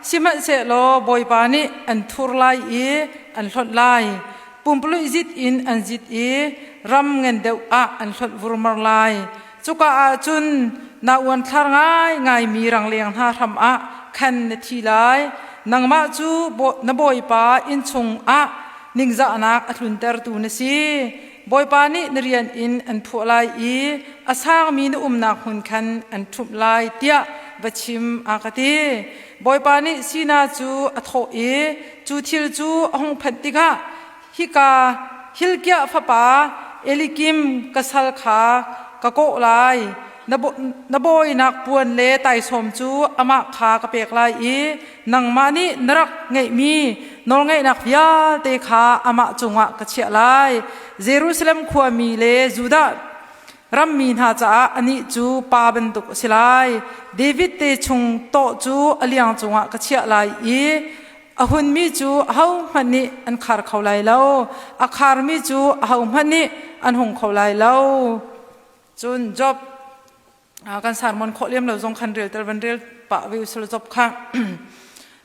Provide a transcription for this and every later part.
Sihmanhsehlaw Bawipa nih an thur lai i an hlonh lai. Pumpululh zit in an zit i ram ngan deuh ah an hlonh vurmar lai. Cuka ah cun na uanthlar ngaingaimi rangleng hna hram ah khan na thi lai. Nangmah cu na bawipa innchung ah ningzahnak a tluntertu na si. Bawipa nih na rian in an phuah lai i a sangmi na umnak hmun khan an ṭhumh lai tiah va chim a ka ti. Bawipa nih Sina cu a thawh i cu thil cu a hung phanh tikah hika Hilkiah fapa Elikim ka sal kha ka kawh lai. Na bawinak puan le taisawm cu amah kha ka pek lai i nangmah nih na rak ngeihmi nawlngeihnak vialte kha amah cungah ka chiah lai. Jerusalem khuami le Judah rammi hna caah anih cu pa bantuk a si lai. David te chung tawh cu a liang cungah ka chiah lai i a hunmi cu ahohmanh nih an khar kho lai lo. A kharmi cu ahohmanh nih an hung kho lai lo. Cun Job kan sermon khawh lem lo zong khan rel tel van rel pah ve usal Job kha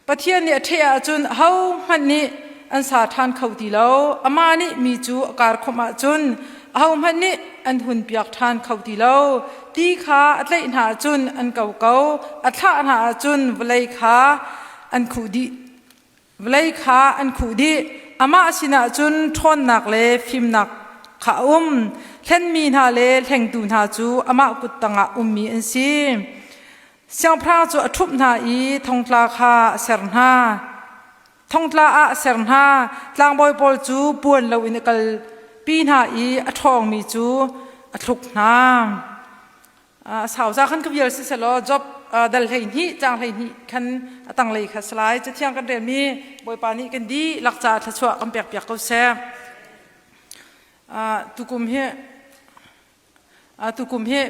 Pathian nih a ṭheh ahcun ahohmanh nih an sa ṭhan kho ti lo. Amah nih mi cu a kar khawmh ahcun ahohmanh nih an hun piak ṭhan kho ti lo. Ti kha a tlaih hna ahcun an ko ko, a thlah hna ahcun vawlei kha an khuh dih. Vawlei kha an khuh dih. Amah sinah cun ṭhawnnak le fimnak kha a um. Hlenmi hna le hlengtu hna cu amah kut tangah ummi an si. Siangpahrang cu a ṭhumh hna i thongtla kha a ser hna. Thongtla ah a ser hna. Tlangbawi pawl cu puan loin a kalpi hna i a ṭhawngmi cu a thluk hna. Sau za khan ka vial si selaw job dal 12 cang 12 khan a tanglei kha salai cathiang kan relmi Bawipa nih kan dihlak ca thluachuah kan pek piak ko seh. Tukum hi tukum hi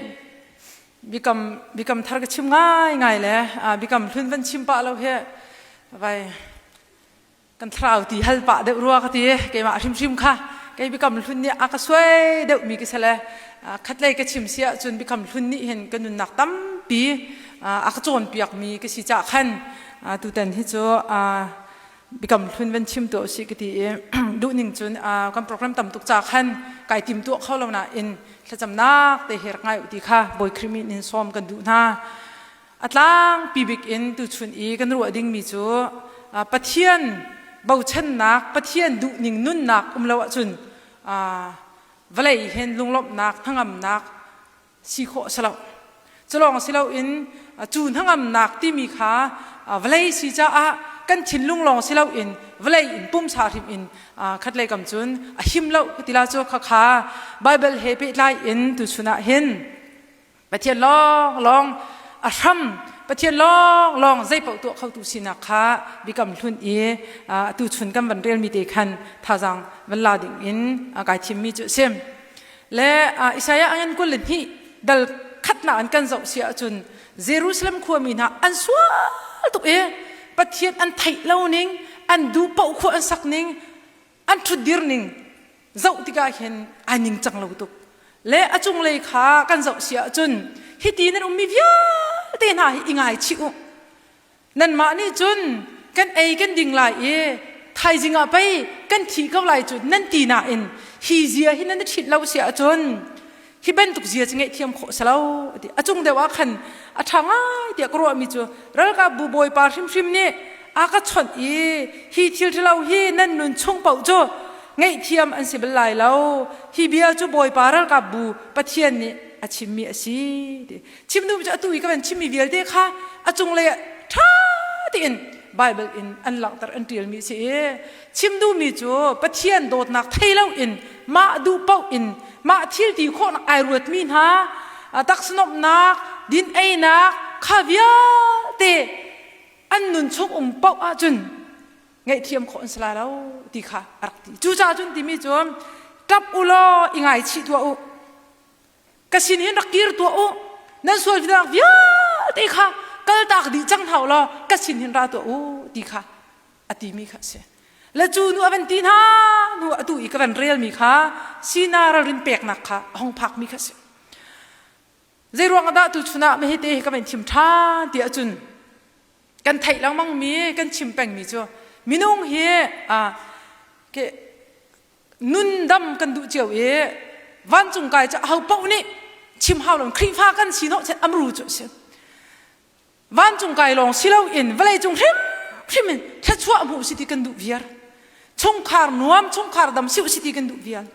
bikam bikam thar ka chim ngai ngai le bikam hlun van chim pah lo hi vai kan thlarau ti hal pah deuh rua ka ti keimah hrimhrim kha kei bikam hlun nih a ka suai deuh mi ka si le khatlei ka chim si ahcun bikam hlun nih hin ka nunnak tampi a ka cawnpiak mi ka si cah khan tutan hi cu bikam hlun van chim tuah usih ka ti i duhning cun kan program tam tuk ca khan kai tim tuah kho lo nain thlacamnak te he rak ngai u ti kha Bawi Khrih min in sawm kan duh hna. A tlangpi bik in tuchun i kan ruah dingmi cu Pathian bochannak, Pathian duhning nunnak um lo ahcun vawlei hin lunglawmhnak, hnangamnak si khawh a si lo. Culawng si loin cu hnangamnak timi kha vawlei si caah kan thinlung lawng si loin vawlei in pumsa hrim in khatlei kam cun a him lo ti la cu khakha Bible he pehtlai in tuchun ah hin Pathian lawnglawng a hram Pathian lawnglawng zeipaoh tuah khotu sinak kha bikam hlun i atu chun kan van relmi te khan thazaang van la ding in kai thimmi cu a si. Le Isaiah angan 22 dal khatnak an kan zoh si ahcun Jerusalem khuami hna an sual tuk i Pathian an theih lo ning an duh paoh khua an sak ning an ṭhutdir ning zoh tikah hin ai ningcang lo tuk le a cunglei kha kan zoh si ahcun hiti nan ummi vialte hna hi i ngaichih u nanmah nih cun kan ei kan ding lai i thaizing ah pei kan thi ko lai cu nan ti nain hi zia hi nan i ṭhit lo si ahcun hi bantuk zia cu ngaihthiam khawh si lo ati a cung deuh ah khan a ṭha ngai tiah ka ruahmi cu ralkapbu bawipa hrimhrim nih a ka chawnh i hi thil ṭhalo hi nan nun chung paoh cu ngaihthiam an si bal lai lo hi bia cu bawipa ralkapbu Pathian nih a chimmi a si ti chim duhmi cu atu i ka van chimmi vialte kha a cunglei ah ṭha tein Bible in an langhter an ṭialmi a si i chim duhmi cu Pathian dawtnak thei loin mah duh paoh in mah thil ti khawhnak ai ruatmi hna taksanomhnak din einak kha vialte an nun chung um paoh ahcun ngaihthiam khawh an si lai lo ti kha a rak ti cucaah cun timi cu ṭap u law i ngaichih tuah u ka sin hin rak kir tuah u nan sual vialte kha kaltak dih cang hna u law ka sin hin ra tuah u ti kha a timi kha a si le cu nu a van ti hna nu atu i ka van relmi kha Sina ralrin peknak kha a hong phakmi kha a si zei ruang dah tu chun ah mehete hi ka van thim ṭhan ti ahcun. Kan theih lengmang mi kan chim pengmi cu minung hi ke nun dam kan duh cio i vancung kai cu aho paoh nih chim hau lo Khrihfa kan si hnawh chet amru cu a si. Vancung kai lawng si loin vawleicung hrimhrim in thluachuah hmuh si ti kan duh viar. Chungkhar nuam, chungkhar dam si si ti kan duh vial.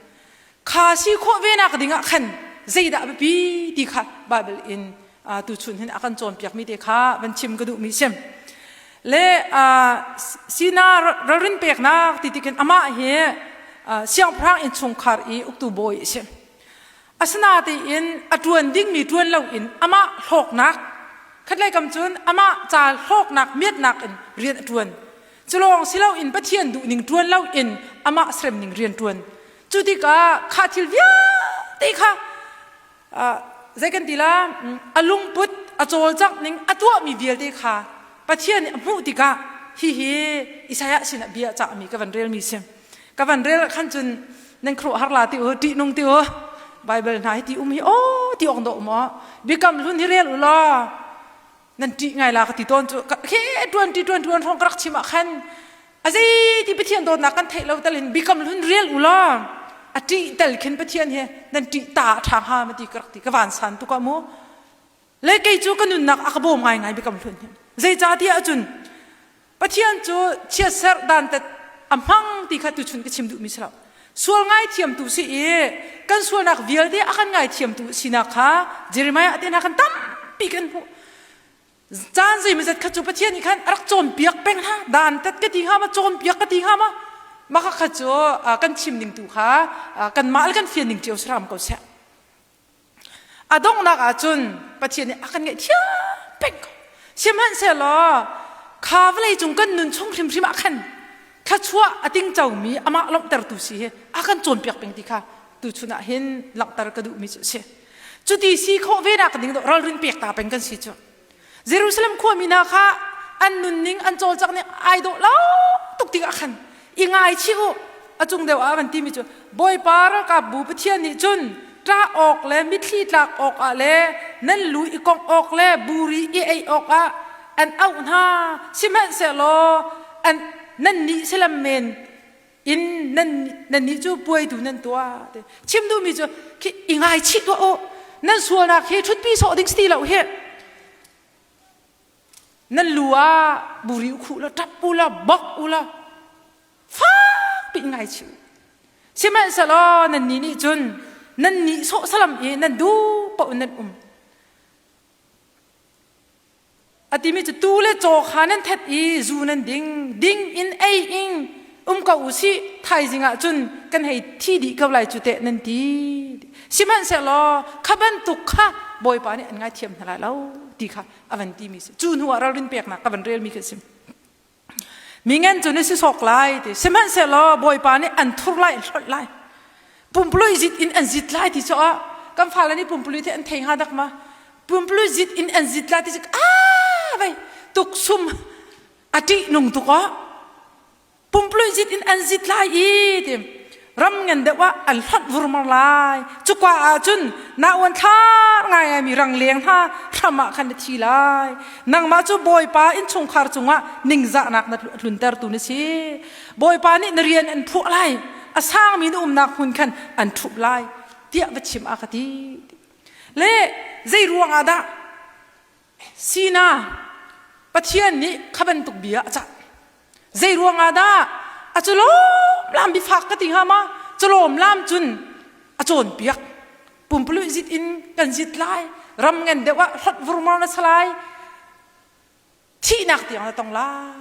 Kha si khawh ve nak ding ah khan zeidah biapi ti kha Bible in tuchun hin a kan cawnpiakmi te kha van chim ka duhmi si. Le sina ralrin peknak ti tikin amah hi siangpahrang innchungkhar i uktu bawi a si. Asinain a ṭuan dingmi ṭuan loin amah hlawknak khatlei kam cun amah ca hlawknak miatnak in rian a ṭuan. Cu lawng si loin Pathian duhning ṭuan loin amah seremning rian ṭuan. Cu tikah kha thil vialte kha zei kan ti la a lungput a cawlcangh ning a tuahmi vialte kha Pathian nih a hmuh tikah hihi Isaiah sinah bia a cahmi ka van relmi si. Ka van rel khan cun nan khuaruahhar la ti u ṭih nung ti u Bible hna hi ti um hi aw ti awk dawh maw biakam hlun hi rel u law nan ṭih ngai la ka ti tawn cu khe ṭuan ṭi ṭuan ṭuan hrawng ka rak chim ah khan a zei ti Pathian dawtnak kan theih lo tal in biakam hlun rel u law a ṭih tal khin Pathian hi nan ṭih ta a ṭha hnga ma ti ka rak ti ka van san tuk ah mu Le kei cu ka nunnak a ka bawm ngaingai biakam hlun hi. Zeicahtiah ahcun Pathian cu chiatserh dantat a hmang ti kha tuchun ka chim duhmi si lo. Sual ngaithiamtu si i kan sualnak vialte a kan ngaithiamtu sinak kha Jeremiah te hna kan tampi kan hmuh. Caan zeimazat kha cu Pathian nih khan a rak cawnpiak peng hna. Dantat ka ti hnga ma cawnpiak ka ti hnga ma mah kha cu kan chim ning tu kha kanmah le kan fian ning cio si hram ko seh. A donghnak ahcun Pathian nih a kan ngaihthiam peng ko. Sihmanhsehlaw kha vawlei cung kan nun chung hrimhrim ah khan thluachuah a tingcomi amah lawmhtertu si hi a kan cawnpiak peng ti kha tuchun ah hin langhter ka duhmi cu a si. Cuti si khawh ve nak ding ralrin pek ta peng kan si cu. Jerusalem khuami hna kha an nunning an cawlcangh ning ai dawh lo tuk tikah khan i ngaichih u a cung deuh ah van timi cu Bawipa ralkapbu Pathian nih cun ṭah awk le mitthli tlak awkah le nan lu i kongh awk le buri i ei awkah an auh hna sihmanhsehlaw an nannih salam men in nan nannih cu puaitu nan tuah ti chim duhmi cu khi i ngaichih tuah u nan sualnak hi ṭhutpi sawh ding si ti lo hi nan lu ah buri u khuh la ṭap u la bok u la fakpi in ngaichih u sihmanhsehlaw nannih nih cun nan nih sawh salam i nan duh paoh in nan um A timi cu tuu le caw kha nan thet i zu nan ding, ding in ei in um ko u sih, thaizing ah cun kan hei thi dih ko lai cu teh nan ti. Sihmanhsehlaw kha bantuk kha Bawipa nih an ngaithiam hna lai lo ti kha a van timi si. Cu hnu ah ralrin peknak ka van relmi khi a si. Mingan cu na si sawk lai ti. Sihmanhsehlaw Bawipa nih an thur lai, an hlonh lai. Pumpului zit in an zit lai ti cu ah kan fale nih pumpului te an thei hnga dak ma? Pumpului zit in an zit lai ti cu ah vei tuksum a ṭih nung tuk ah pumpului zit in an zit lai i ti ram ngan deuh ah an hlonh vurmar lai cuka ah cun na uan thlar ngaingaimi rangleng hna hram ah khan na thi lai nangmah cu bawipa innchungkhar cungah ningzahnak na tluntertu na si bawipa nih na rian an phuah lai a sangmi na umnak hmun khan an ṭhup lai tiah va chim a ka ti le zei ruang ah dah Sina Pathian nih kha bantuk bia a cah. Zei ruangah dah a culawm lam bifak ka ti hnga ma? Culawm lam cun a cawnpiak. Pumpululh zit in kan zit lai. Ram ngan deuh ah hlot vurmar na salai. Thihnak tiang na tong lai.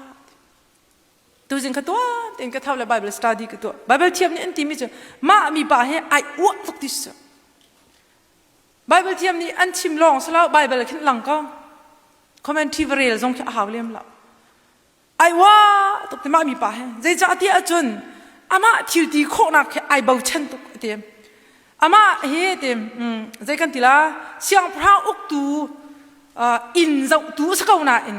Tuzing ka tuan tein ka tho le Bible study ka tuah. Bible thiam nih an timi cu mah mi pa hi ai uah tuk ti si. Bible thiam nih an chim lawng si lo Bible khin lang ko commentary va rel zong khi a hau lem lo ai wa tuk ti mah mi pa he zeicah ti ahcun amah thil ti khawhnak khi ai bochan tuk ti amah hi ti zei kan ti la siangpahrang uktu inn zohtu a si ko nain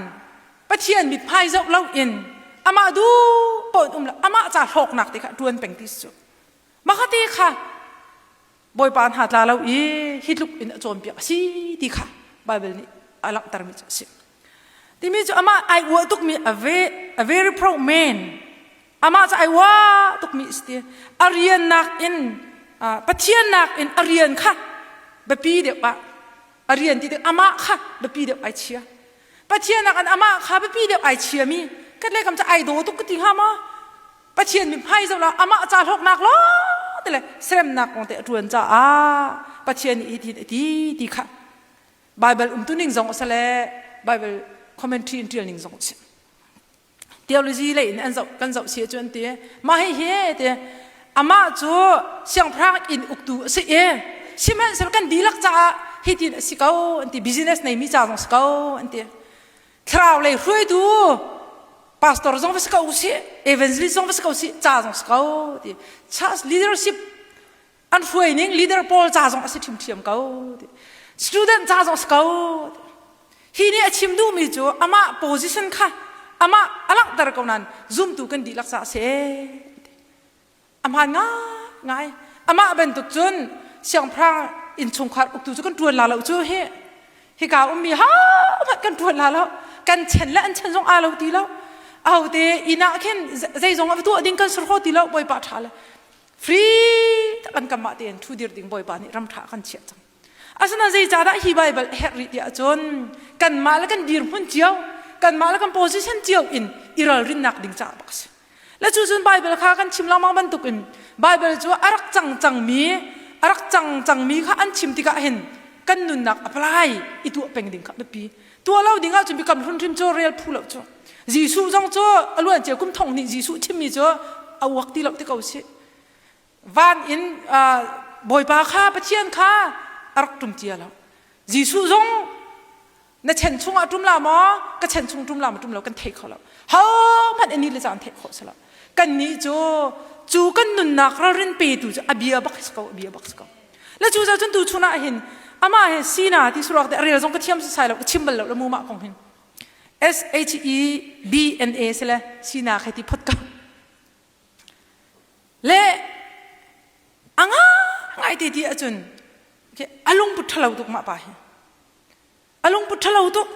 Pathian mithmai zoh lo in amah duh paoh in um lo amah ca hlawknak te kha ṭuan peng ti si cu mah te kha Bawipa hna tla lo i hi tluk in a cawnpiak a si ti kha Baibal nih a langhtermi cu a si. Timi cu amah ai uah tukmi a, ve, a very proud man. Amah cu ai uah tukmi a si ti. A rian nakin Pathian nakin a rian kha biapi deuh ah a rian ti tik amah kha biapi deuh ai chia. Pathian nakin amah kha biapi deuh ai chiami kat le kam cu ai daw tuk ka ti hnga maw? Pathian mithmai zoh la amah ca hlawknak lawng te le seremnak kong te a ṭuan caah Pathian nih hitin a ti ti kha Bible umtu ning zong a si le Bible commentary in ṭial ning zong a si. Theology lei in an zoh kan zoh si cu an ti. Mah hi hi ti amah cu siangpahrang inn uktu a si i sihmanhsehlaw kan dihlak caah hitin a si ko an ti business neimi ca zong si ko an ti. Thlarau lei hruaitu pastor zong va si ko usih evangelist zong va si ko usih ca zong si ko ti church leadership an hruai ning leader pawl ca zong a si ṭhiamṭhiam ko ti student ca zong si ko hi nih a chim duhmi cu amah position kha amah a langhter ko nain zumtu kan dihlak ca a si a hmaan ngai amah bantuk cun siangpahrang innchungkhar uktu cu kan ṭuan la lo cu hi hika ummi hohmanh kan ṭuan la lo kan chen le an chen zong aa lo ti lo ahote inn ah khin zeizong a va tuah ding kan surho ti lo bawipa ṭha le free tak an kamah tein ṭhu dir ding bawipa nih ram ṭha kan chiah cang asinain zeicahdah hi Bible a herh rih tiah cun kanmah le kan dirhmun cio kanmah le kan position cio in i ralrinnak ding caah bak a si Le cu cun Bible kha kan chim lengmang bantukin Bible cu a rak cang cangmi a rak cang cangmi kha an chim tikah hin kan nunnak apply i tuah peng ding kha biapi. Tuah lo ding ahcun biakam hlun hrim cu rel phu lo cu. Jesuh zong cu a luan cia kum thong hnih Jesuh chimmi cu a uak ti lo ti ko si. Van in Bawipa kha Pathian kha a rak ṭum cia lo. Jesuh zong na chen chungah ṭum la maw ka chen chung ṭum la maw ṭum lo kan thei kho lo ho hmanh ani le caan theih khawh si lo kan nih cu cu kan nunnak ralrin petu cu a bia bak si ko a bia bak si ko le cu cun tu chun ah hin amah hi sina ti surak te a rel zong ka thiam sai lo ka chim bal lo le mu mah kong hin S H E B N A sile sina khai ti phot ka le anga ngai te ti ahcun a lungput ṭhalo tuk mah pa hi A lungput ṭhalo tuk.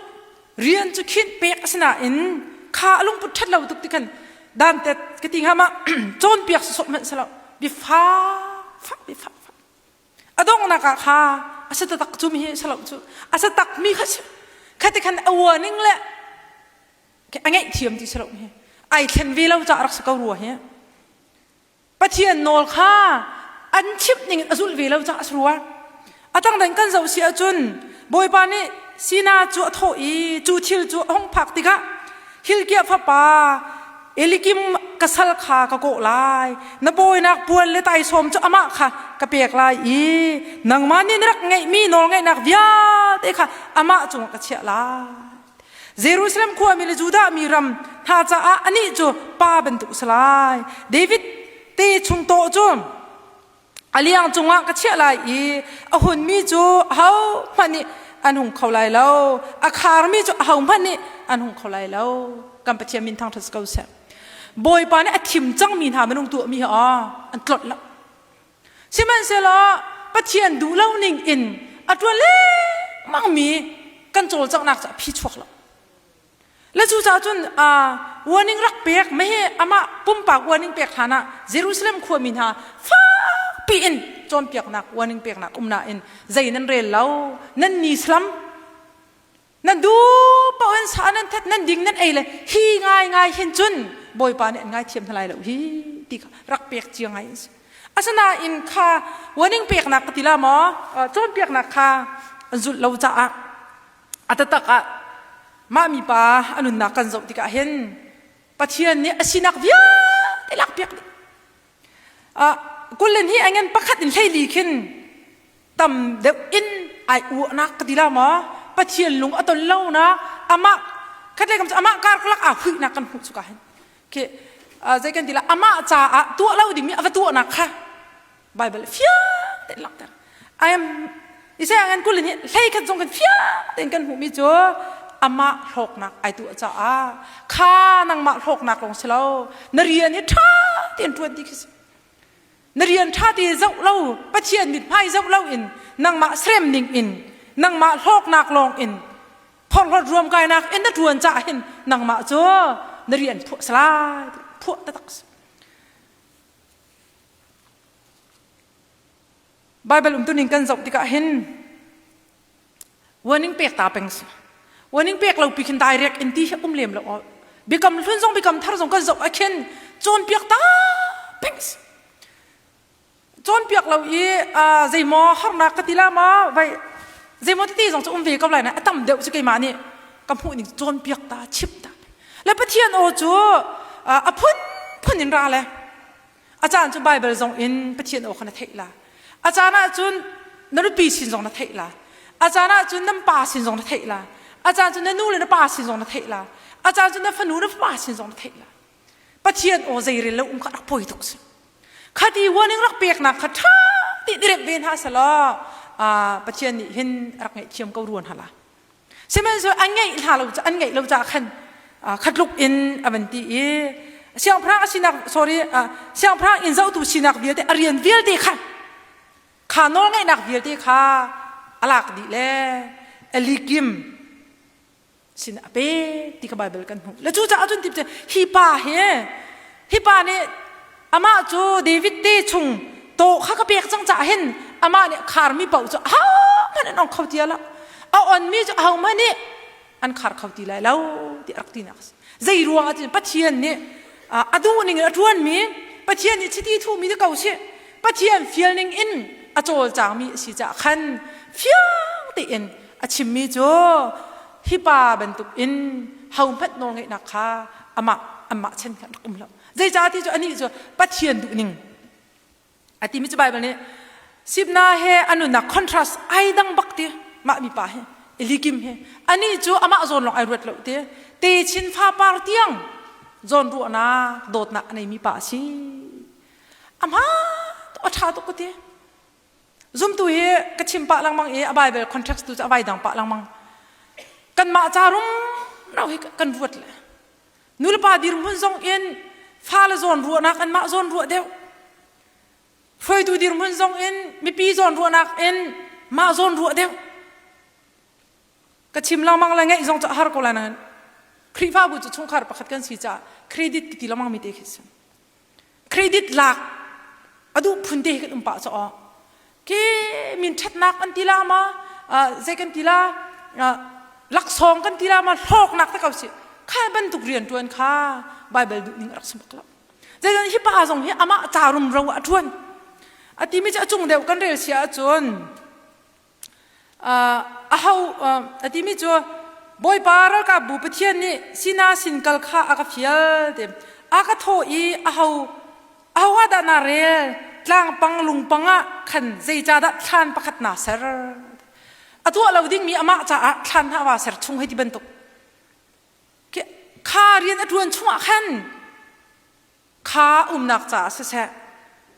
Rian cu khinh pek a si nain kha a lungput ṭhat lo tuk ti khan dantet ka ti hnga ma cawnpiak sawsawh hmanh si lo. Bifa fak bifa fak. A donghnak ah kha a si taktak cu mi hi si lo cu. A si tak mi kha si. Kha ti khan a warning le a ngaihthiam ti si lo hi. Ai thlen ve lo caah rak si ko rua hi. Pathian nawl kha an chimh ning in a zulh ve lo caah a si rua. A tangdang kan zoh si ahcun Bawipa nih Sina cu a thawh i cu thil cu a hung phak tikah Hilkiah fapa Elikim ka sal kha ka kawh lai. Na bawinak puan le taisawm cu amah kha ka pek lai i nangmah nih na rak ngeihmi nawlngeihnak vialte kha amah cungah ka chiah lai. Jerusalem khuami le Judah mi ram hna caah anih cu pa bantuk a si lai. David te chung tawh cu a liang cungah ka chiah lai i a hunmi cu ahohmanh nih an hung kho lai lo. A kharmi cu ahohmanh nih an hung kho lai lo. Kan Pathian min thangṭhat si ko seh. Bawipa nih a thim cangmi hna minung tuahmi hi an tlolh lo. Sihmanhsehlaw Pathian duh lo ning in a ṭuan lengmangmi kan cawlcanghnak cu a phi chuak lo. Le cucaah cun warning rak pek mei amah pumpak warning pek hlan ah Jerusalem khuami hna fakpi in cawnpiaknak warning peknak um nain zei nan rel lo nan ni salam Nan duh paoh in sa nan that nan ding nan ei le hi ngaingai hin cun Bawipa nih an ngaithiam hna lai lo hi ti kha rak pek cia ngai an si. Asinain kha warning peknak ka ti la maw cawnpiaknak kha an zulh lo caah a taktak ah mah mipa a nunnak kan zoh tikah hin Pathian nih a sinak vialte lakpiak dih. Kullen hi angen pakhat in hleili khin tam deuh in ai uahnak ka ti la maw Pathian lung a ton lonak amah khatlei kam cu amah karkalak aa huihnak kan hmuh cuka hin khi zei kan ti la amah caah tuah lo dingmi a va tuahnak kha Bible fiang tein langhter I am Isaiah ngan kul in hlei khat zong kan fiang tein kan hmuhmi cu amah hlawknak ai tuah caah kha nangmah hlawknak lawng si lo na rian hi ṭha tein ṭuan ti khi si Na rian ṭha te zoh lo, Pathian mithmai zoh lo in nangmah serem ning in, nangmah hlawknak lawng in. Phorhlawt ruamkainak in na ṭuan caah hin nangmah cu na rian phuah salai phuah taktak si. Bible umtuning kan zoh tikah hin warning pek ta peng si. Warning pek lo pi khin direct in ti hi um lem lo. Biakam hlun zong biakam thar zong kan zoh ah khin cawnpiak ta peng si. Cawnpiak lo i zeimaw harnak ka ti la ma vai zeimaw tete zong cu um ve ko lai na a tam deuh cu keimah nih ka hmuh ning cawnpiak ta chimh ta. Le Pathian aw cu a phun phun in ra le A caan cu Baibal zong in Pathian aw kha na theih la. A caan ah cun na nupi sin zong na theih la. A caan ah cun nan pa sin zong na theih la. A caan cu na nu le na pa sin zong na theih la. A caan cu na fanu na fapa sin zong na theih la. Pathian aw zeirel lo um kha rak poi tuk si. Khati warning rak peknak kha ṭha tein i remh ve hna selaw Pathian nih hin rak ngaihthiam ko ruan hala. Sihmanhsehlaw an ngeih hna lo an ngeih lo caah khan khatluk in a van ti i siangpahrang a sinak sorry siangpahrang inn zohtu sinak vialte a rian vialte kha kha nawlngeihnak vialte kha a lak dih le Elikim sin a pe ti kha Bible kan hmuh le cucaah cun tip hi pa hi hi pa nih amah cu David te chung taw kha ka pek cang caah hin amah nih kharmi paoh cu ahohmanh an ong kho ti lo a onmi cu ahohmanh nih an khar kho ti lai lo ti rak tinak a si zei ruang ah cun Pathian nih a duh ning in a ṭuanmi Pathian nih chiti thuhmi ti ko si Pathian fial ning in a cawlcangmi a si caah khan fiang tein a chimmi cu hi pa bantuk in hohmanh nawlngeihnak kha amah amah chan khan rak um lo Zeicah ti cu anih cu Pathian duhning a timi cu Bible nih Sibna he a nunnak contrast ai dang bak ti mah mipa hi Elikim hi anih cu amah zawn lawng ai ruat lo ti te chin fa par tiang zawn ruahnak dawtnak a neimi pa a si amah a ṭha tuk ka ti Zumtu hi ka chim pah lengmang i a Bible context tu cu a vai dang pah lengmang. Kanmah ca rumro hi kan ruat le nulepa dirhmun zong in fale zawn ruahnak anmah zawn ruah deuh. Hruaitu dirhmun zong in mipi zawn ruahnak in mah zawn ruah deuh. Ka chim lengmang le ngeih zong cu a har ko lai nain Khrihfabu cu chungkhar pakhat kan si caah credit ka ti lengmang mi te khi si. Credit lak a duh phun te hi kan um pah caw. Khi min ṭhatnak an ti la ma zei kan ti la laksawng kan ti la ma hlawknak te ko si. Kha bantuk rian ṭuan kha Bible duh ning a rak si bak lo. Zeidan hi pa zong hi amah ca rumro a ṭuan. A timi cu a cung deuh kan rel sia ahcun Aho a timi cu Bawipa ralkapbu Pathian nih Sina sin kal kha a ka fial ti. A ka thawh i aho aho ah dah naa rel tlangpang lungpang ah khan zeicahdah thlan pakhat naa ser? A tuah lo dingmi amah caah thlan hna va ser chung hei ti bantuk. Kha rian a ṭuan chungah khan kha umnak caah siseh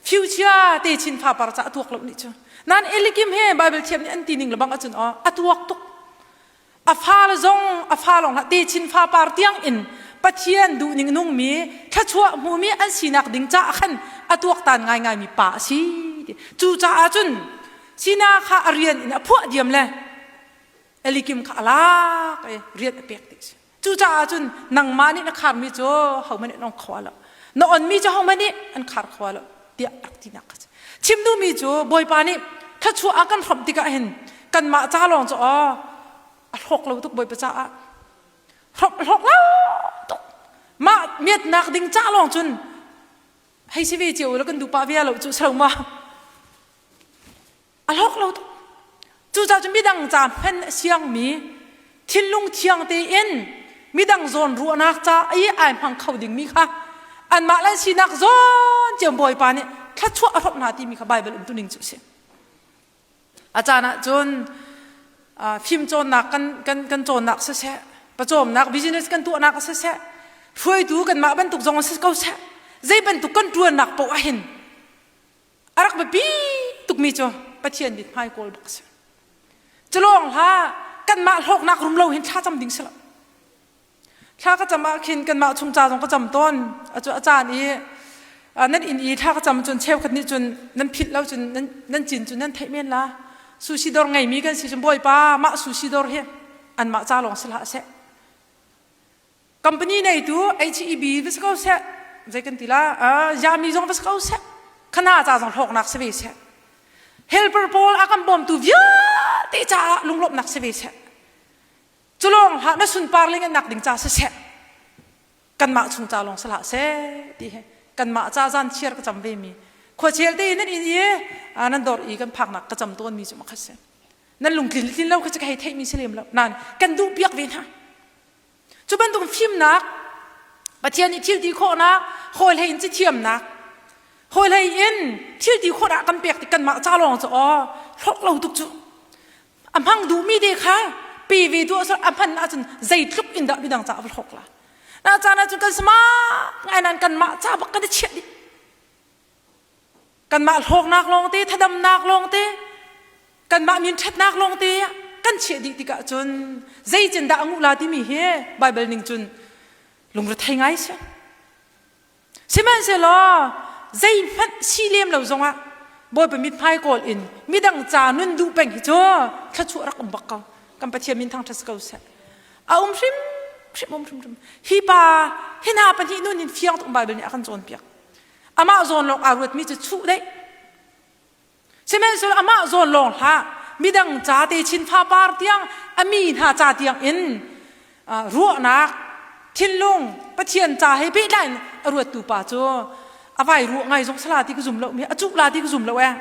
future te chin fapar ca a tuak lo nih cu nan Elikim he Bible thiam nih an ti ning lebang ahcun aw a tuak tuk a fa le zong a fa lawng hlah te chin fapar tiang in Pathian duh ning nungmi thluachuah hmumi an sinak ding caah khan a tuaktan ngaingai mi pa a si cu caah cun Sina kha a rian in a phuah diam le Elikim kha a lak i rian a pek ti si Cucaah cun nangmah nih na kharmi cu hohmanh nih an ong kho lo. Na onmi cu hohmanh nih an khar kho lo tiah rak tinak kha chim duhmi cu Bawipa nih thluachuah a kan hrawmh tikah hin kanmah ca lawng cu aw a hlawk lo tuk Bawipa caah hlawk hlawk lo tuk mah miatnak ding ca lawng cun hei si ve cio la kan duh pah ve lo cu so ma A hlawk lo tuk. Cucaah cun midang ca hman a siangmi thinlung thiang tein midang zawn ruahnak ca i ai hmang kho dingmi kha anmah le sinak zawn cio Bawipa nih thluachuah a hrawmh hna timi kha Baibal umtuning cu a si. A caan ah cun fimcawnnak kan, kan, kan cawnnak siseh, pawcawmnak business kan tuahnak siseh, hruaitu kanmah bantuk zong si ko seh, zei bantuk kan ṭuannak paoh ah hin A rak biapi tukmi cu Pathian mithmai kawl bak a si. Culawng hlah kanmah hlawknak rum lo hin thla cam ding si lo. Thla ka cam ah khin kanmah chung ca zong ka cam tawn. A cu a caan i nan inn i thla ka cam cun cheukhat nih cun nan philh lo cun nan, nan cin cun nan theih men la. Sushi dawr ngeimi kan si cun Bawipa mah sushi dawr hi. Anmah ca lawng si hlah seh. Company neitu HEB va si ko seh. Zei kan ti la? Yami zong va si ko seh. Khana ca zong hlawknak si ve seh. Helper pawl a kan bawmtu vialte caah lunglawmhnak si ve seh. Culawng hlah na sunpar le ngannak ding ca siseh. Kanmah chung ca lawng si hlah seh ti he kanmah ca zan chiar ka cam ve mi khuachel te nan inn i nan dor i kan phaknak ka cam tawn mi cu makhat si. Nan lungtlin tlin lo kha cu ka hei theih mi si lem lo. Nan kan duh piak ve hna. Cu bantuk fimnak Pathian nih thil ti khawhnak hawi hlei in ci thiamnak hawi hlei in thil ti khawhnak kan pek tik kanmah ca lawng cu aw hlawk lo tuk cu a hmang duhmi te kha pe ve tu ahcun a hman ahcun zeitluk in dah midang caah va hlawk la na caan ahcun kan sama ngai nan kanmah ca bak kan i chiah dih kanmah hlawknak lawngte thadamnak lawngte kanmah min ṭhatnak lawngte kan chiah dih tikah cun zeitin dah a nguh la timi hi Bible ning cun lungrethei ngai si sihmanhsehlaw zeihmanh si lem lo zongah Bawipa mithmai kawl in midang ca nun duh peng hi cu thluachuah rak um bak ko kan Pathian min thangṭhat si ko seh a um hrim hrim um hrim hrim hi pa hi hna pahnih nun hin fiang tuk Bible nih a kan cawnpiak amah zawn lawng aa ruatmi cu chuh deih sihmanhsehlaw amah zawn lawng hlah midang ca te chin fapar tiang a mi hna ca tiang in ruahnak thinlung Pathian ca he pehtlai in a ruattu pa cu a vai ruah ngai zong sala ti ka zum lo mi a cuh la ti ka zum lo eh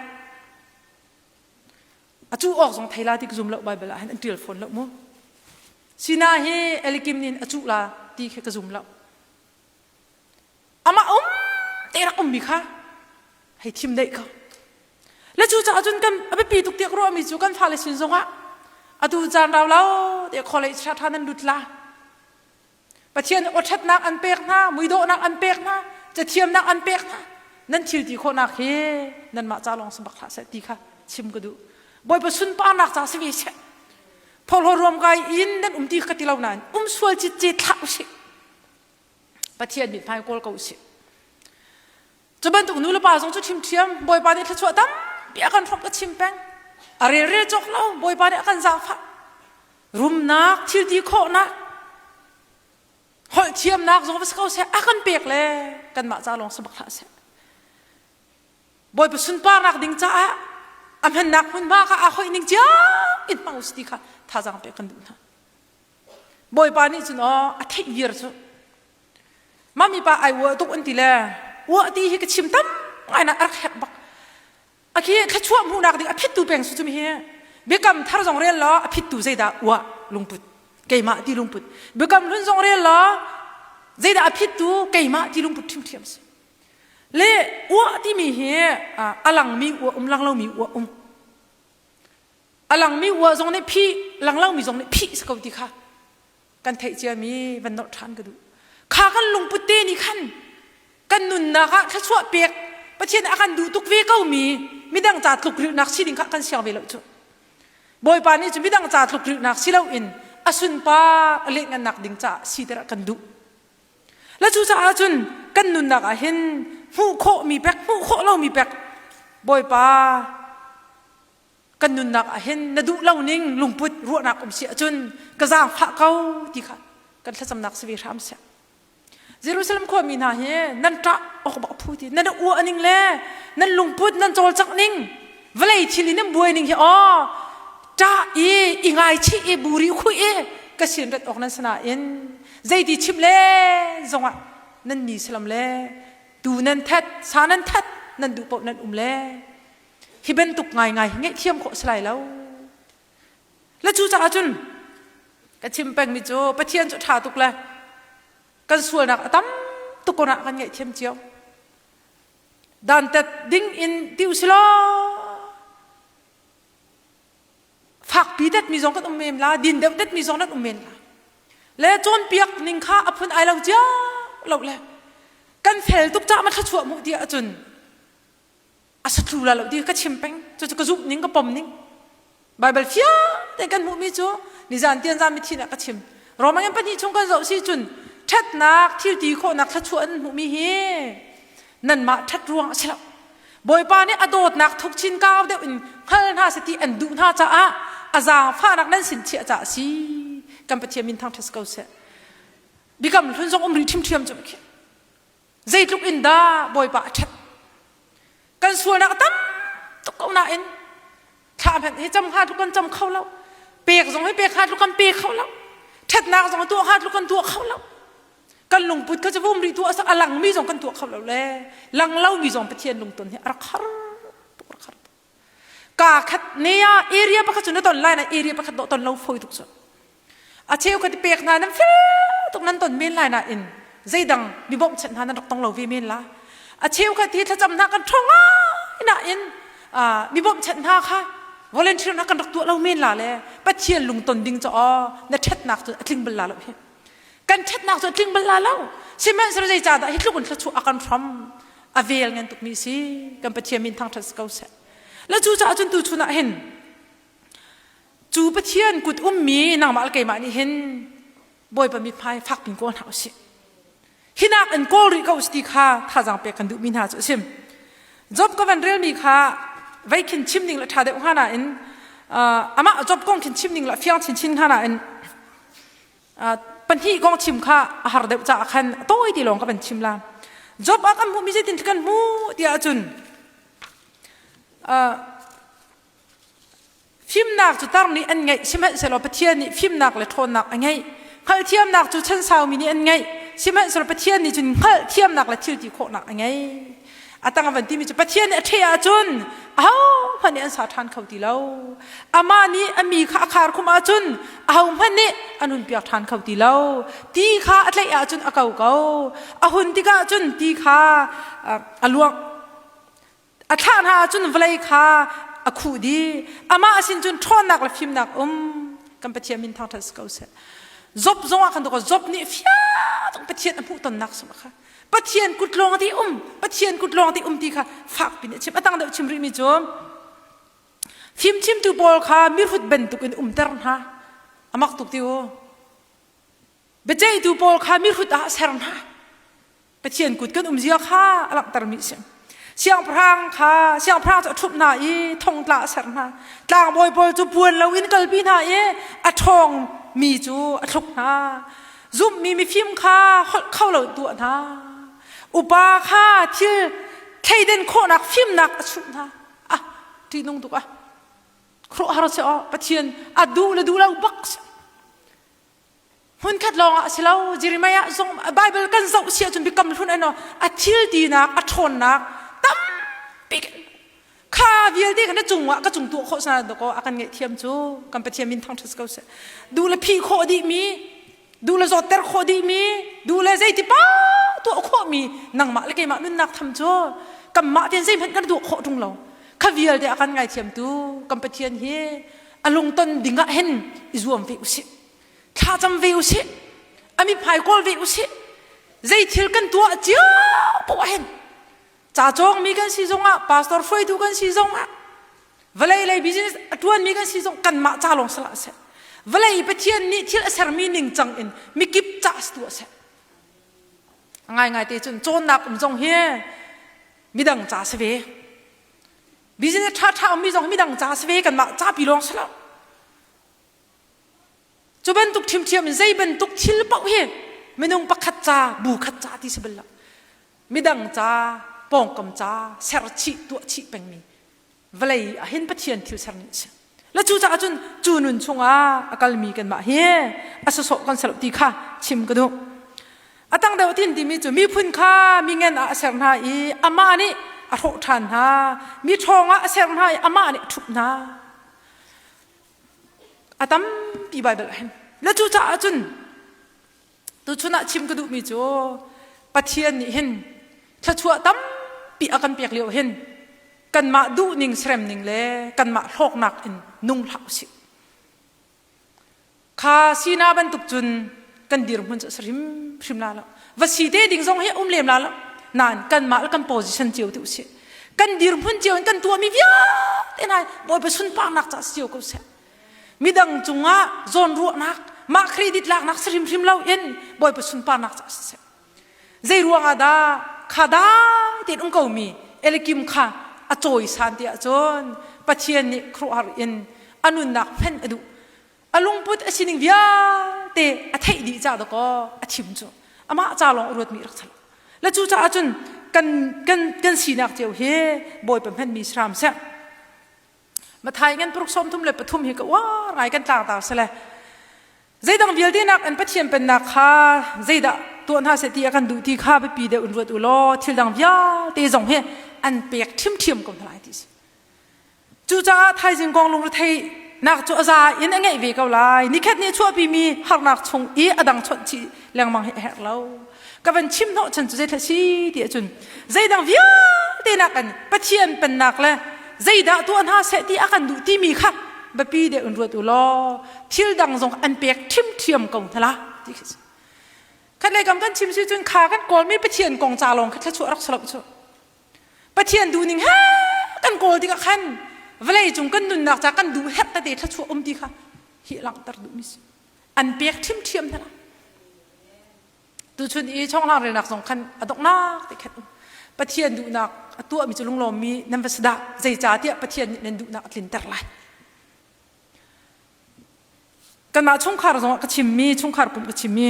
a cuh awk zong thei la ti ka zum lo Bible ah hin an tial fawn lo mu Sina hi Elikim nin a cuh la ti khi ka zum lo amah um te rak ummi kha hei thim deih ko le cu caah cun kan a biapi tuk tiah ka ruahmi cu kan fale sin zongah atu caan rau lo te college ṭha ṭha nan lut la Pathian aw ṭhatnak an pek hna muidawhnak an pek hna cathiamnak an pek hna nan thil ti khawhnak hi nanmah ca lawng si bak hlah seh ti kha chim ka duh Bawipa sunparnak ca si ve seh phawhlaw ruamkai in nan um ti ka ti lo nain um sual citcet thlah usih Pathian mithmai kawl ko usih. Cu bantuk nu le pa zong cu ṭhimṭhiam Bawipa nih thluachuah tampi a kan hrawmh ka chim peng. A relrel cawk lo Bawipa nih a kan zaangfah. Rumnak, thil ti khawhnak, holh thiamnak zong va si ko seh a kan pek le kanmah ca lawng si bak hlah seh. Bawipa sunparnak ding caah a hmannak hmunhma kha aa hoih ning cio in hmang usih ti kha thazaang pek kan duh hna. Bawipa nih cun aw a theih viar cu mami pa ai uah tuk an ti le uah ti hi ka chim tam ngai na a rak herh bak a khi thluachuah hmuhnak ding a phittu peng su cumi hi biakam thar zong rel law a phittu zeidah uah lungput keimah ti lungput biakam hlun zong rel law zeidah a phittu keimah ti lungput ṭhimṭhiam si le uah timi hi a langmi uah um lang lomi uah um A langmi ua zong nih phih, lang lomi zong nih phih si ko ti kha kan theih ciami van nolh ṭhan ka duh. Kha kan lungput te nih khan kan nunnak ah thluachuah pek Pathian a kan duh tuk ve komi midang ca tlukrilhnak si ding kha kan siang ve lo cu. Bawipa nih cu midang ca tlukrilhnak si loin a sunpar a lehngannak ding caah siter a kan duh. Le cucaah cun kan nunnak ah hin hmuh khawhmi pek, hmuh khawh lomi pek Bawipa kan nunnak ah hin na duh lo ning lungput ruahnak um si ahcun ka zaangfah ko ti kha kan thlacamnak si ve hram seh. Jerusalem khuami hna hi nan ṭah awk bak phu ti nan uah ning le nan lungput nan cawlcangh ning vawlei thil in nan buai ning hi aw ṭah i i ngaichih i buri khui i ka sin rat awk nan sanain zeiti chim le zongah nan ni salam le tu nan that sa nan that nan duh paoh nan um le Hi bantuk ngaingai hi ngaihthiam khawh si lai lo. Le cucaah cun ka chim pengmi cu Pathian cu ṭha tuk le kan sualnak a tam tuk ko nah kan ngaihthiam cio. Dantat ding in ti usilaw fakpi detmi zong kan um men la din deuh detmi zong nan um men la le cawnpiak ning kha a phun ai lo cio lo le kan fel tuk cah ma thluachuah mu ti ahcun a satlu la lo ti ka chim peng cucu ka zumh ning ka pom ning Bible fiang tein kan hmuhmi cu nizan tian zan mithin ah ka chim Roman in pahnih chung kan zoh si cun ṭhatnak thil ti khawhnak thluachuah an hmuhmi hi nanmah ṭhat ruang a si lo Bawipa nih a dawtnak thuk chin kau deuh in hngal hna seh ti an duh hna caah a zaangfahnak nan sin chiah caah a si. Kan Pathian min thangṭhat ko seh. Biakam hlun zong um rih ṭhimṭhiam cu khi. Zeitluk in dah Bawipa a ṭhat. Kan sualnak a tam tuk ko nain thla hmanh hi cam hnga tluk kan cam kho lo. Pek zong hi pek hnga tluk kan pe kho lo. Ṭhatnak zong tuah hnga tluk kan tuah kho lo. Kan lungput kha cu vum rih tuah a langmi zong kan tuah kho lo le lang lomi zong Pathian lungton hi a rak har tuk rak har tuk. Ka khat ne ah area pakhat cu na ton lai na area pakhat dawh ton lo foi tuk cu. A cheu khat pek hna nan fel tuk nan ton men lai nain zeidang mi bawmhchanh hna nan rak tong lo ve men la. A cheu khat hi thlacam hna kan ṭhong ngai nain mi bawmhchanh hna kha volunteer hna kan rak tuah lo men la le Pathian lungton ding cu aw na ṭhatnak cu a tling bal la lo hi. Kan ṭhatnak cu a tling bal la lo. Sihmanhsehlaw zeicahdah hi tluk in thluachuah a kan hram a vel ngan tukmi si kan Pathian min thangṭhat si ko seh. Le cucaah cun tuchun ah hin cu Pathian kut ummi nangmah le keimah nih hin Bawipa mithmai fak pin kawl hna usih. Hinak in kawl rih ko usih ti kha thazaang pek kan duhmi hna cu a si. Job ka van relmi kha vei khin chim ning le ṭha deuh hnga nain amah Job kong khin chim ning le fiang chinchin hnga nain pahnih kong chim kha a har deuh caah khan a tawi ti lawng ka van chim la. Job ah kan hmuhmi zeitin kan hmuh tiah ahcun Fimnak cu tar nih an ngeih, sihmanhsehlaw Pathian nih fimnak le ṭhawnnak a ngeih. Hngalhthiamnak cu chan saumi nih an ngeih, sihmanhsehlaw Pathian nih cun hngalhthiamnak le thil ti khawhnak a ngei. A tang a van timi cu Pathian nih a ṭheh ahcun ahohmanh nih an sa ṭhan kho ti lo. Amah nih a mi kha a khar khum ahcun ahohmanh nih an hun piak ṭhan kho ti lo. Ti kha a tlaih ahcun a ko ko. A hun tikah cun ti kha a luang A thlah hna ahcun vawlei kha a khuh dih. Amah sin cun ṭhawnnak le fimnak um. Kan Pathian min thangṭhat si ko seh. Job zong ah khan tuk Job nih fiang Pathian a hmuh tonnak sum kha Pathian kut lawng ti um Pathian kut lawng ti um ti kha fak pin a chim a tang deuh chim rih mi cu fimchimtu pawl kha mirhut bantuk in umter hna amak tuk ti u biaceihtu pawl kha mihrut ah ser hna Pathian kut kan um zia kha a langhtermi a si. Siangpahrang kha siangpahrang cu a ṭhumh hna i thongtla a ser hna. Tlangbawi pawl cu puan loin kalpi hna i a ṭhawngmi cu a thluk hna. Zumhmi mifim kha holh kho lo tuah hna. Upa kha thil thleiden khawhnak fimnak a chuh hna. Ah, ṭihnung tuk ah. Khuaruahhar si aw, Pathian a duh le duh lo bak si. Hmunkhat lawng ah a si lo Jeremiah zong Bible kan zoh si ahcun biakam hlun ano a thil tinak a ṭhawnnak tampi kha vialte kha na cungah ka cung tuah khawh sana dakaw a kan ngaihthiam cu kan Pathian min thangṭhat ko seh duh le phih khawh dih mi duh le zawtter khawh dih mi duh le zeiti pa tuah khawh mi nangmah le keimah nunnak tham cu kanmah ten zeihmanh kan tuah khawh ṭung lo kha vialte a kan ngaithiamtu kan Pathian hi a lungton ding ah hin i zuam ve usih thlacam ve usih a mithmai kawl ve usih zei thil kan tuah cio poah hin ca cawngmi kan si zongah pastor hruaitu kan si zongah vawlei lei business a tuanmi kan si zong kanmah ca lawng salah seh vawlei Pathian nih thil a sermi ningcang in mikip ca tuah seh ngaingai te cun cawnnak um zong hi midang ca si ve business ṭha ṭha ummi zong midang ca si ve kanmah ca pi lawng si lo Cu bantuk ṭhiamṭhiam in zei bantuk thil paoh hi minung pakhat ca, bu khat ca ti si bal lo. Midang ca, pawngkam ca, serchih, tuahchih pengmi vawlei ah hin Pathian thil sermi a si. Le cucaah cun cu nun chungah a kalmi kanmah hi a sawsawh kan ser ti kha chim ka duh. A tang deuh tin timi cu miphun kha mingen ah a ser hna i amah nih a hrawh ṭhan hna. Mi ṭhawng ah a ser hna i amah nih a ṭhup hna. A tampi Baibal ah hin. Le cucaah cun tuchun ah chim ka duhmi cu Pathian nih hin thluachuah tampi a kan pek lio hin kanmah duhning seremning le kanmah hlawknak in nung hlah usih. Kha sina bantuk cun kan dirhmun cu a si hrimhrim la lo. Va si te ding zong hi um lem la lo. Nain kanmah le kan position cio ti usih. Kan dirhmun cio in kan tuahmi vialte hna Bawipa sunparnak ca si cio ko seh. Midang cungah zawnruahnak, mah credit laknak si hrimhrim lo in Bawipa sunparnak ca si seh. Zei ruangah dah kha dai tein um komi Elikim kha a cawisan ti ahcun Pathian nih khuaruahhar in a nunnak hman a duh. A lungput a sining vialte a theih dih ca dakaw a chim cu. Amah ca lawng a ruatmi rak chal. Le cu caah cun kan kan kan sinak cio hi Bawipa hmanmi hram seh. Mathai ngan paruk 33 hi ka uar ngai kan tlangtar sele. Zeidang vialte nak an Pathian pennak kha zeidah tuah hna seh ti a kan duh ti kha biapi deuh in ruat u law thil dang vialte zong hi an pek ṭhimṭhiam ko hna lai ti si. Cucaah thaizing kong lungretheihnak cu a za in a ngeih ve ko lai. Nikhat nih chuahpimi harnak chung i a dang chawnh chih lengmang hi a herh lo. Ka van chim hnawh chan cu zeithla si ti ahcun zeidang vialte nak in Pathian pennak le zeidah tuah hna seh ti a kan duh timi kha biapi deuh in ruat u law thil dang zong an pek ṭhimṭhiam ko hna la ti khi si. Khat lei kam kan chim si cun kha kan kawlmi Pathian kong ca lawng kha thluachuah rak si lo cu. Pathian duhning he kan kawl tikah khan vawlei cung kan nunnak ca kan duh herh tete thluachuah um ti kha hi langhter duhmi si. An pek ṭhimṭhiam hna la. Tuchun i chonghlang relnak zong khan a donghnak te khan um. Pathian duhnak a tuahmi cu lunglawmmi nan va si dah zeicahtiah Pathian nih nan duhnak a tlinter lai. Kanmah chungkhar zongah ka chimmi, chungkhar pumh ka chimmi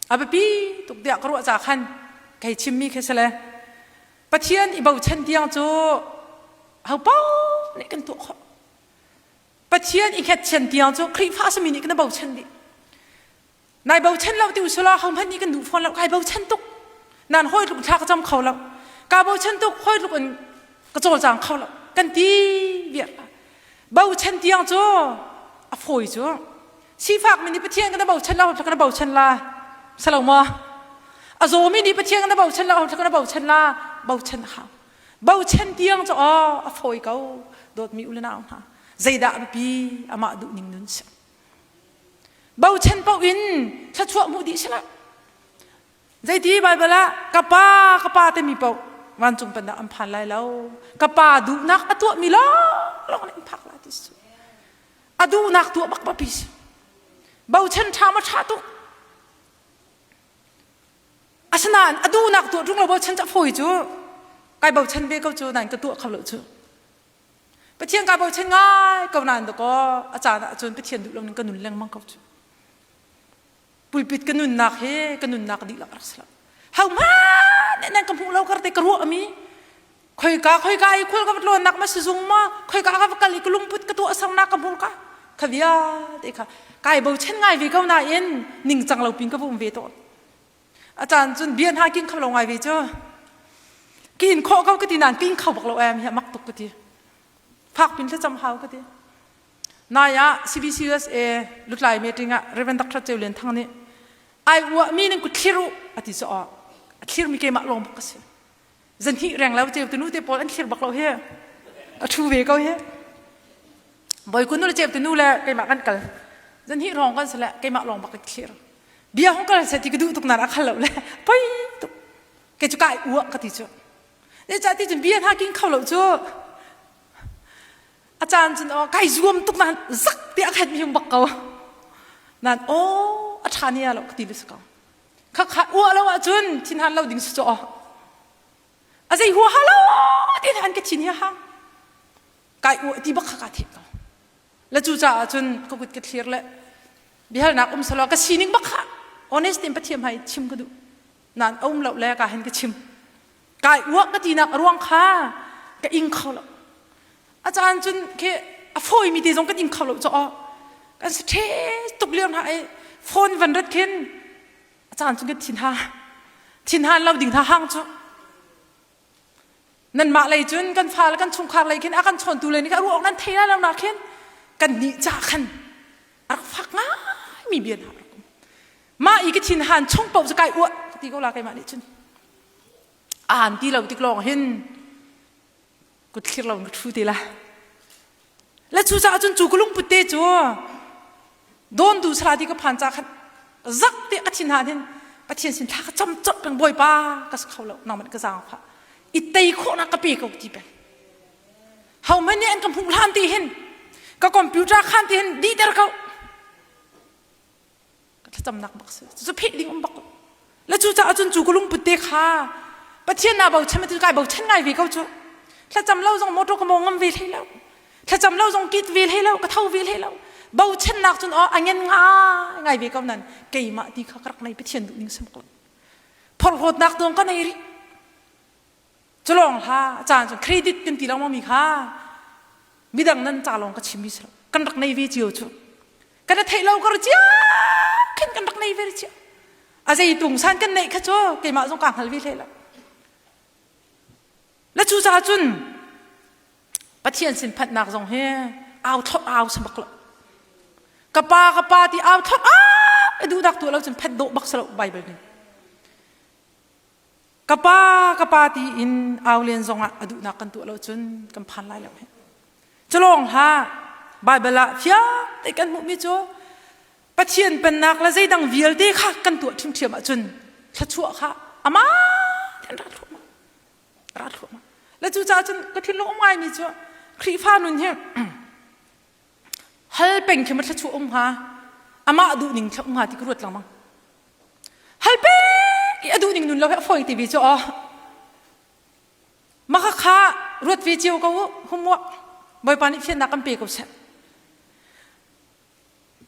a biapi tuk tiah ka ruah ca khan kei chimmi khi si le Pathian i bochan tiang cu ho paoh nih kan tuah khawh. Pathian i hngatchan tiang cu Khrihfa simi nih kan i bochan dih. Nai bochan lo ti usulaw hohmanh nih kan duh fawn lo. Kai bochan tuk. Nan hawi tluk thla ka cam kho lo. Ka bochan tuk hawi tluk in ka cawlcang kho lo. Kan ti viar. Bochan tiang cu a fawi cu. Sifak mi nih Pathian kan bochan lo, kan bochan la. Salo ma? A zawmi nih Pathian kan bochan lo, kan bochan la. Bochan hau. Bochan tiang cu aw a fawi ko. Dawtmi u le nau hna. Zeidah a biapi amah duh ning nun si. Bochan paoh in thluachuah hmuh dih si lo. Zeiti Baibal ah ka pa ka pa timi paoh vancung pennak an phan lai lo. Ka pa duhnak a tuahmi lawnglawng nih an phak lai ti si. A duhnak tuah bak biapi si. Bochan ṭha ma ṭha tuk. Asinain a duhnak tuah ṭung lo bochan cu a fawi cu. Kai bochan ve ko cu nain ka tuah kho lo cu. Pathian kaa bochan ngai ko nain dakaw a caan ahcun Pathian duh lo ning ka nun lengmang ko cu. Pulpit ka nunnak hi ka nunnak dihlak rak si lo. Hohmanh nih nan ka hmuh lo kar te ka ruah mi khoika khoika i khul ka va tlawnnak ma sizung ma khoika ka va kal i ka lungput ka tuah sernak ka hmurka kha vialte kha kai bochan ngai ve ko nain ningcang lo pin ka va um ve tawn. A caan cun bia hna king kho lo ngai ve cu. Ki in khawh ko ka ti nain king kho bak lo em hi mak tuk ka ti. Fak pin thlacam hau ka ti. Nai ah CBCUSA lutlai meeting ah Reverend Dr. Ceu Lian Thang nih ai uah mi ning ku thlir u a ti cu a thlir mi keimah lawng bak ka si. Zanhnih reng lo ceu tunu te pawl an thlir bak lo hi. A thu ve ko hi. Bawi kun nu le ceu tunu le keimah kan kal. Zanhnih rong kan si le keimah lawng bak ka thlir. Bia hong kal seh ti ka duh tuk nan a khal lo le poi tuk. Kei cu kai uah ka ti cu. Zeicah ti cun bia hna king kho lo cu. A caan cun aw kai zuam tuk nan zak ti a khat mi hung bak ko. Nan aw a ṭha nia lo ka ti le si ko. Kha kha uah lo ahcun thinhan lo ding si cu aw. A zei huaha lo ti han ka thin hi hang. Kai uah ti bak kha ka theh ko. Le cu caah cun ka kut ka thlir le biahalnak um selaw ka sining bak kha honest in Pathian hmai chim ka duh. Nan a um lo le ka hin ka chim. Kai uah ka tinak a ruang kha ka ing kho lo. A caan cun khi a fawimi te zong kan ing kho lo caw. Kan si ṭhe tuk lio hna i phone van rat khin a caan cun kan thin ha. Thin han lo ding hna hang cu. Nanmah lei cun kan fale kan chungkhar lei khin a kan chawntu lei nih a ruah awk nan thei lai lo nak khin kan nih ca khan a rak fak ngaimi bia hna rak um. Mah i ka thin han chung paoh cu kai uah ka ti ko la keimah nih cun. Aan ti lo tik lawng hin kut thlir lo in ka ṭhu te la. Le cu caah cun cu ka lungput te cu dawn du sala ti ka phan ca khan zak te ka thin han hin Pathian sin thla ka cam cot peng Bawipa ka si kho lo nangman ka zaang fa i tei khawhnak ka pe ko ti peng ho hmanh nih an ka hmuh hlan ti hin ka computer khan ti hin dihter ko ka thlacamnak bak si cu pheh ding um bak le cu caah cun cu ka lungput te kha Pathian naa bochan ma kai bochan ngai ve ko cu thlacam lo zong motor ka maw ngam ve hlei lo thlacam lo zong kit ve hlei lo ka tho ve hlei lo. Bochannak cun aw a ngen ngai ngai ve ko nan keimah ti kha ka rak nei Pathian duh ning sim ko. Phorhlawtnak tuang ka nei rih. Culawng hla caan cun credit kan ti lengmang mi kha midang nan ca lawng ka chim mi si lo. Kan rak nei ve cio cu. Kan theih lo kar cia khin kan rak nei ve cia. A zei tung san kan neih kha cu keimah zong ka hngal ve hlei lo. Le cu caah cun Pathian sin phanhnak zong hi au thlop au si bak lo. Ka pa ka pa ti au thlop ah duhnak tuah lo cun phanh dawh bak si lo Bible nih. Ka pa ka pa ti in au len zong ah a duhnak kan tuah lo cun kan phan lai lo he. Culawng hlah Bible ah fiang te kan hmuhmi cu Pathian pennak le zeidang vialte kha kan tuah ṭhiamṭhiam ahcun thluachuah kha amah an ra thluahmah. Ra thluahmah. Le cucaah cun ka thinlung um ngaimi cu Khrihfa nun hi hal peng khi ma thluachuah um hnga amah duhning thla um hnga ti ka ruat lengmang. Hal peng i a duhning nun lo hi a fawi ti ve cu aw. Maka kha ruat ve cio ko u humwa Bawipa nih fiannak kan pe ko seh.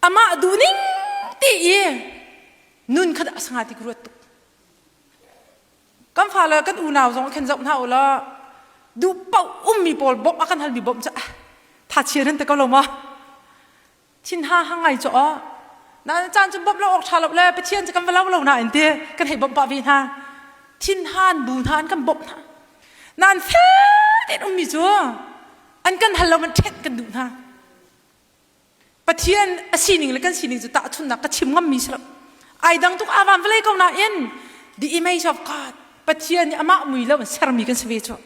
Amah duhning ti i nun kha dah sanga ti ka ruat tuk. Kan fale kan unau zong khin zoh hna u law duh paoh ummi pawl bawmh a kan halmi bawmh cu tha chia nan te ko lo maw? Thin ha ha ngai cu aw. Na caan cu bawmh lo awk tha lo le Pathian cu kan va lo lo na in ti kan hei bawmh pah ve hna. Thin han bu hna an kan bawmh hna. Nan fel tein ummi cu an kan hal lo man ṭhenh kan duh hna. Pathian a sining le kan sining cu tahchunhnak ka chim ngammi si lo. Ai dang tuk avan vawlei ko nain the image of God Pathian nih amah mui lo in sermi kan si ve cu.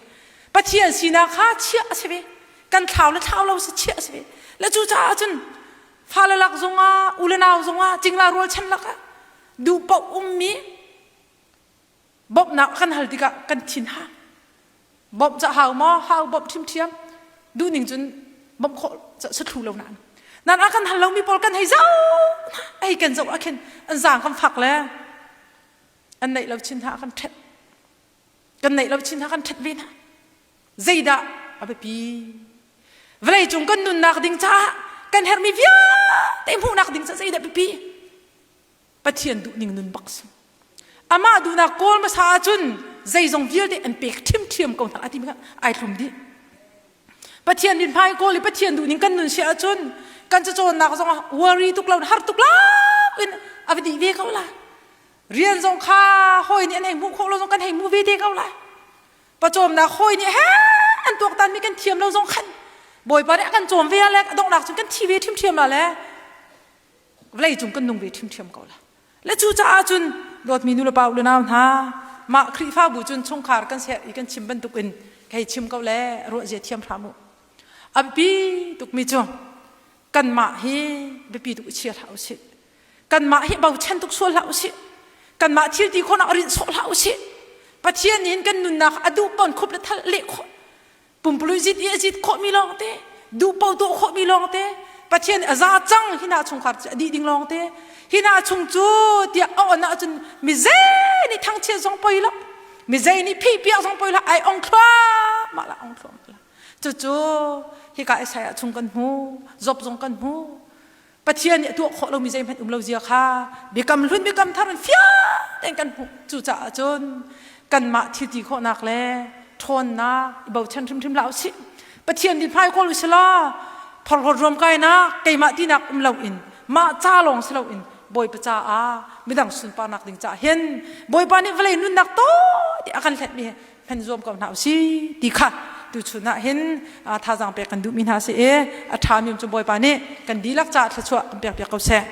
Pathian sinak kha chiah a si ve. Kan thlau le thlau lo si chiah a si ve. Le cu caah cun fale lak zongah u le nau zongah cingla rualchan lakah duh paoh ummi Bawmhnak kan hal tikah kan thin ha. Bawmh ca hau maw? Hau bawmh ṭhiamṭhiam. Duhning cun bawmh khawh sa thlu lo nain. Nan a kan hal lomi pawl kan hei zoh hei kan zoh ah khin an zaang kan fak le an neih lo chin hna kan ṭhet. Kan neih lo chin hna kan ṭhet ve hna. Zeidah a biapi? Vawlei cung kan nunnak ding caah kan herhmi vialte hmuhnak ding caah zeidah biapi? Pathian duhning nun bak si. Amah duhnak kawl hmasa ahcun zeizong vialte an pek ṭhiamṭhiam ko hna a timi kha ai hlum dih. Pathian nih hmai kawl i Pathian duhning kan nun si ahcun kan cacawnnak zong ah worry tuk lo har tuk lo in a va dih ve ko la. Rian zong kha hawi nih an hei hmuh khawh lo zong kan hei hmu ve te ko la. Pawcawmnak hawi nih he an tuaktan mi kan thiam lo zong khan Bawipa nih a kan cawm ve le a donghnak cun kan thi ve ṭhiamṭhiam la le vawlei cung kan nung ve ṭhiamṭhiam ko la. Le cu caah cun dawtmi nu le pa u le nau hna mah Khrihfabu cun chungkhar kan ser i kan chim bantuk in hei chim ko le ruah zia thiam hram u. A biapi tukmi cu kanmah hi biapi tuk i chia hlah usih. Kanmah hi bochan tuk sual hlah usih. Kanmah thil ti khawhnak rinh sawh hlah usih. Pathian nih hin kan nunnak a duh pawn khup le thal leh khawh pumpului zit i a zit khawhmi lawngte duh paoh tuah khawhmi lawngte Pathian a za cang hina chungkhar cu a dih ding lawngte hina chung cu tiah a on ahcun mi zei nih thangchiat zong poi lo mi zei nih phih piak zong poi lo ai ong thluahmah la ong thluahmah la cucu hika Isaiah chung kan hmu Job zong kan hmu Pathian nih a tuah khawh lomi zeihmanh um lo zia kha biakam hlun biakam thar in fiang tein kan hmuh. Cucaah cun kanmah thil ti khawhnak le ṭhawnnak i bochan hrimhrim hlah usih. Pathian mithmai kawl usih law phorhlawt ruamkainak keimah tinak um loin mah ca lawng si loin Bawipa caah midang sunparnak ding caah hin Bawipa nih vawlei nunnak tawi te a kan hletmi hman zuam ko hna usih ti kha tuchun ah hin thazaang pek kan duhmi hna si i a ṭhami cu Bawipa nih kan dihlak caah thluachuah kan pek piak ko seh.